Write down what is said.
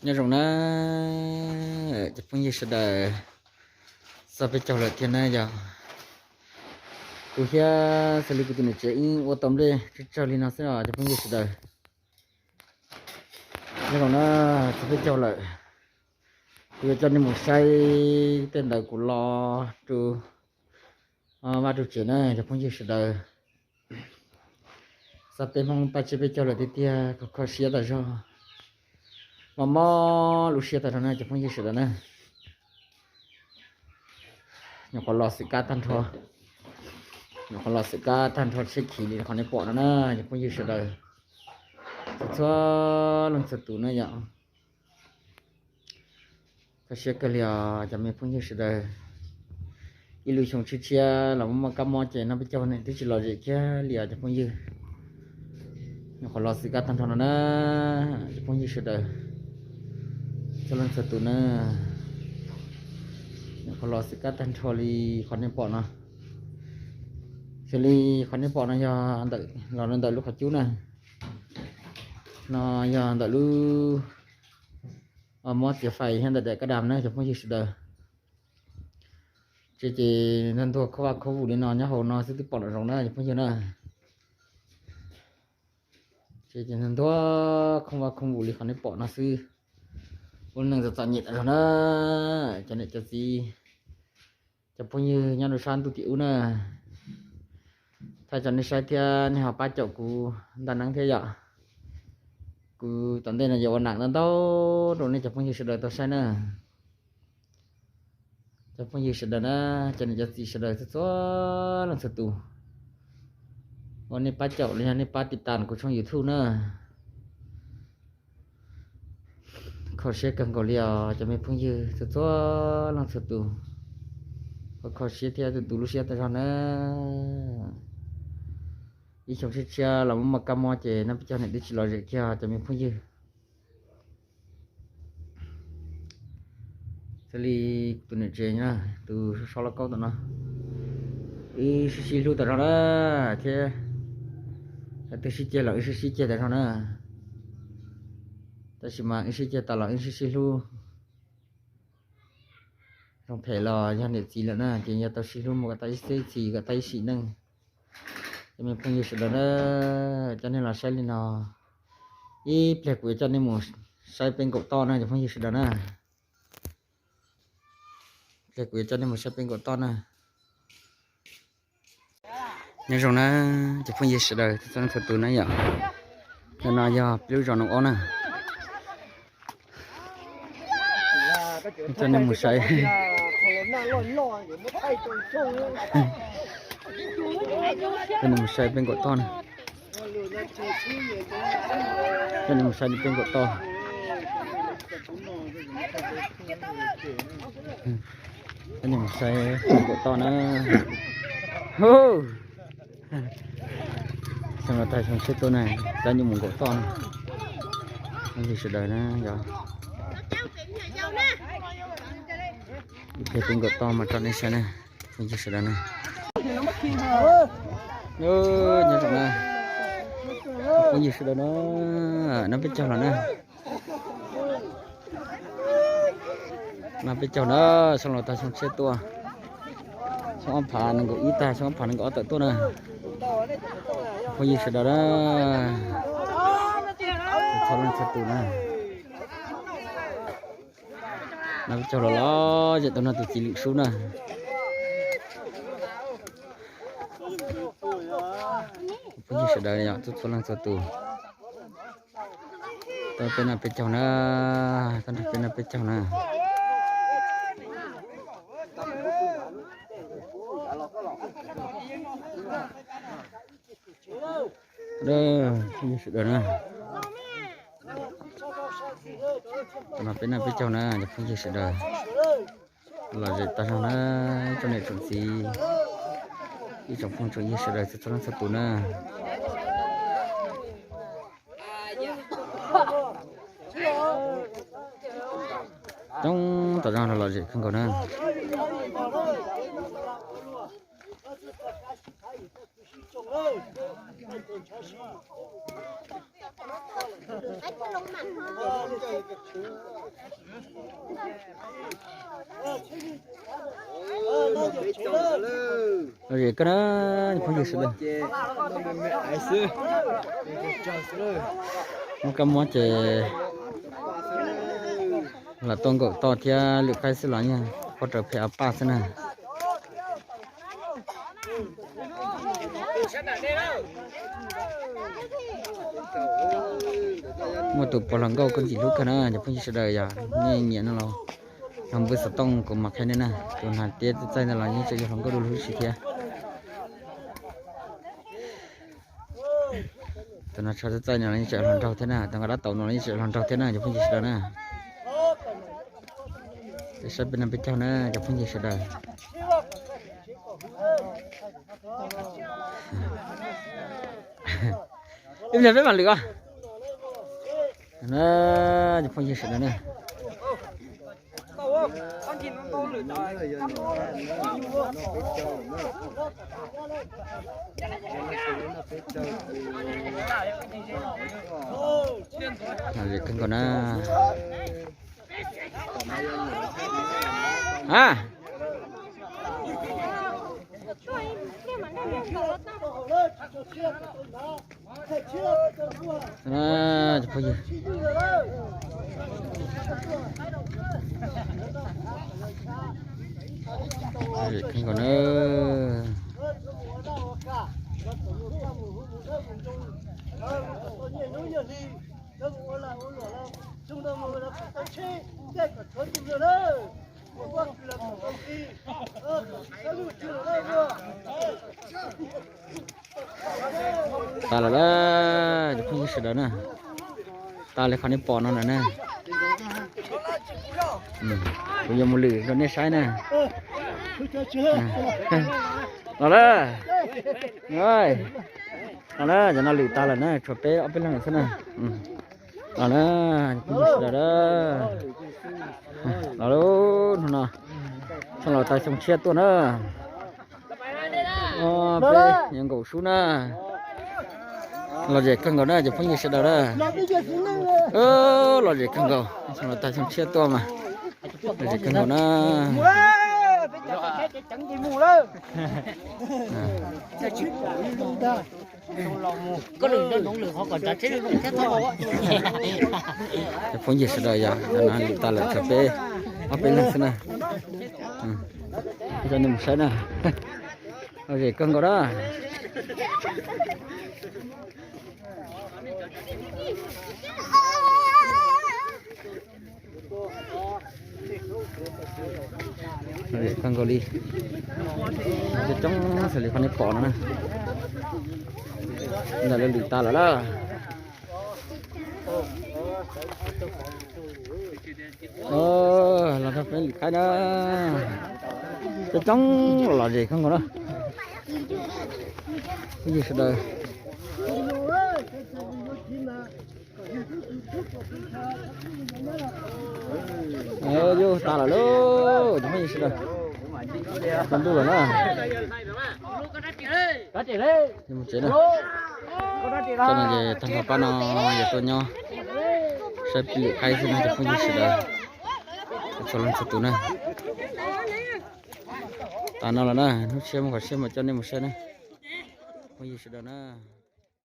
Nyob zoo na cov phooj ywg sawv daws, txog peb caug lawm thiab na yog. Kuv thiab xws li kuv tus niam tsev wb ua tau nplej tsawg tsawg li no xwb os cov phooj ywg sawv daws. Nyob zoo na, txog peb caug lawm, kuv yuav coj nej mus saib tej ntawd kuv lo rau vaj rau tsev na cov phooj ywg sawv daws. Txog peb Hmoob pab tsiab peb caug lawm tiag tiag, kho kho siab tas zog, mob mob lub siab tas zog na cov phooj ywg sawv daws na. Nyuam qhuav los xwm kab tag nrho, nyuam qhuav los xwm kab tag nrho tsheb khiv li qhov nej pom no na cov phooj ywg sawv daws, txhua leej txhua tus na yom. Kho siab kawg li os cov me phooj ywg sawv daws. Ib lub xyoo tshiab tshiab los muaj kab mob ces no peb caug ne twb tsis lom zem kiag li os cov phooj ywg. Nyuam qhuav los xwm kab tag nrho no na cov phooj ywg sawv daws, txhua leej txhua tus na. Nyuam qhuav los xwm kab tag nrho li qhov nej pom no. Xws li qhov nej pom no yog ntawm, los ntawm lub qhov cub na, no yog ntawm lub mob txiav fais thiab ntawm daim kab dam na cov phooj ywg sawv daws. Ces ces ntuag ntuag khoob vaj khoob vus li no nyob hauv no xwb twb pom lom zoo na cov phooj ywg na. Ces ces ntuag ntuag khoob vaj khoob vus li qhov nej pom no xwb. Ua neeg txom txom nyem tas zog na cov niam cov txiv, cov phooj ywg nyob rau sab ntuj tim ub na. Thaij tso nej saib thiab nej ho pab caum kuv ntaj neeb thiab yom. Kuv tom ntej no yuav ua nam ntau ntau rau nej cov phooj ywg sawv daws tau saib na. Cov phooj ywg sawv daws na, cov niam cov txiv sawv daws txhua txhua leej txhua tus, ua nej pab caum los yog nej pab tiv tas kuv tshooj YouTube na. Kho siab kawg nkaus li os cov me phooj ywg txhua txhua leej txhua tus, kho kho siab thiab tu tu lub siab tas zog na. Ib xyoo tshiab tshiab los muaj kab mob ces no peb caug ne twb tsis lom zem kiag cov me phooj ywg. Xws li tus niam tsev na, tus so lauj kaub tom no, wb sib sib hlub tas zog na, thiab twb sib ceg los wb sib sib ceg tas zog na. Tab sis mas wb sib ceg tas los wb sib sib hlub. Zoo phem los yog niam txiv lawm na ces yog tau sib hlub mus kom tau ib txhiab ib txhis kom tau ib sim neej. Cov me phooj ywg sawv daws na, coj nej los saib li no, ib pliag kuv yuav coj nej mus saib peb nkaum toj na cov phooj ywg sawv daws na. Ib pliag kuv yuav coj nej mus saib peb nkaum toj na. Nyob zoo na cov phooj ywg sawv daws txhua leej txhua tus na yom. Ntawm no yog peb lub zos Noo Ob na. Coj nej mus saib, coj nej mus saib peb nkaum toj na. Coj nej mus saib peb nkaum toj. Coj nej mus saib peb nkaum toj na. Hu, xyoo no tag xyoo tshiab tuaj na, coj nej mus nkaum toj na. Phooj ywg sawv daws na yom. Ib pliag peb nkaum toj mas tso nej saib na, phooj ywg sawv daws na. Nyob zoo na phooj ywg sawv daws na, no peb caug los na. No peb caug na, xyoo los tag xyoo tshiab tuaj. Xyoo ob phav nees nkaum ib tag xyoo ob phav nees nkaum ob tawm tuaj na. Phooj ywg sawv daws na, txhua leej txhua tus na. No peb caug los los zem tau no tus txiv Lwm Sub na. Phooj ywg sawv daws yog txhua txhua leej txhua tus, tau peb no peb caug na, tau nrog peb no peb caug na. Phooj ywg sawv daws na, tau no peb no peb caug na, cov phooj ywg sawv daws. Los zem tag zog na, tsoom niam tsoom txiv, ib tsoom phooj tsoom ywg sawv daws txhua txhua leej txhua tus na. Coob tag zog los zem kawg nkaus na. Lom zem kawg na, phooj ywg sawv daws. Muab kab mob ces lam tuaj nkaum toj thiab lwm qaib xwb los yeej pob raws phem a paj xwb na. Muaj tus pog hluas nkauj koj ntxim hlub kawg na cov phooj ywg sawv daws, yog nej nyiam no los los npawb xov tooj kuv mam qhia nej na. Tus hnav tiab txaij ntawd los yeej tseem yog hluas nkauj du lug huv si thiab. Tus no tsho txaij txaij no los yeej tseem hluas nraug thiab na, tus nqa dab taus no los yeej tseem hluas nraug thiab na cov phooj ywg sawv daws na. Saib peb no peb caug na cov phooj ywg sawv daws. Ib pliag peb mam lwm os. Cov phooj ywg sawv daws na. Lom zem kawg nkaus na. A, cov phooj ywg, lom zem kawg nkaus na. Tas lawm lauj cov phooj ywg sawv daws na. Tas li qhov nej pom no lawm na. Kuv yuav mus lwm rau nej saib na. Los lawm. Los lawm, cov no lwm tas lawm na, tshuav peb ob peb leeg xwb na. Los na, phooj ywg sawv daws na. Los lawm, hnub no xyoo laus tag xyoo tshiab tuaj na. Peb yuav nkaum sub na. Lom zem kawg nkaus na cov phooj ywg sawv daws na. Lom zem kawg nkaus, xyoo laus tag xyoo tshiab tuaj mas lom zem kawg nkaus na. Cov phooj ywg sawv daws, yog no lwm tas lawm tshuav peb ob peb leeg xwb na. Coj nej mus saib na. Lom zem kawg nkaus na. Lom zem kawg nkaus li. Coob coob xws li qhov nej pom no na. Ntawm lawv lwm tas lawm lauj. Los nrog peb lwm qaib na. Coob coob los lom zem kawg nkaus na. Phooj ywg sawv daws. Yus tas lawm lauj, cov phooj ywg sawv daws. Tsaus ntuj lawm na. Mus tsev na. Txoj no ces tag nrho pab no yuav tuaj nyob saib peb lwm qaib xwb na cov phooj ywg sawv daws. Txhua leej txhua tus na. Tas no los na, hnub tshiab muaj qhov tshiab mas coj nej mus saib na. Phooj ywg sawv daws na.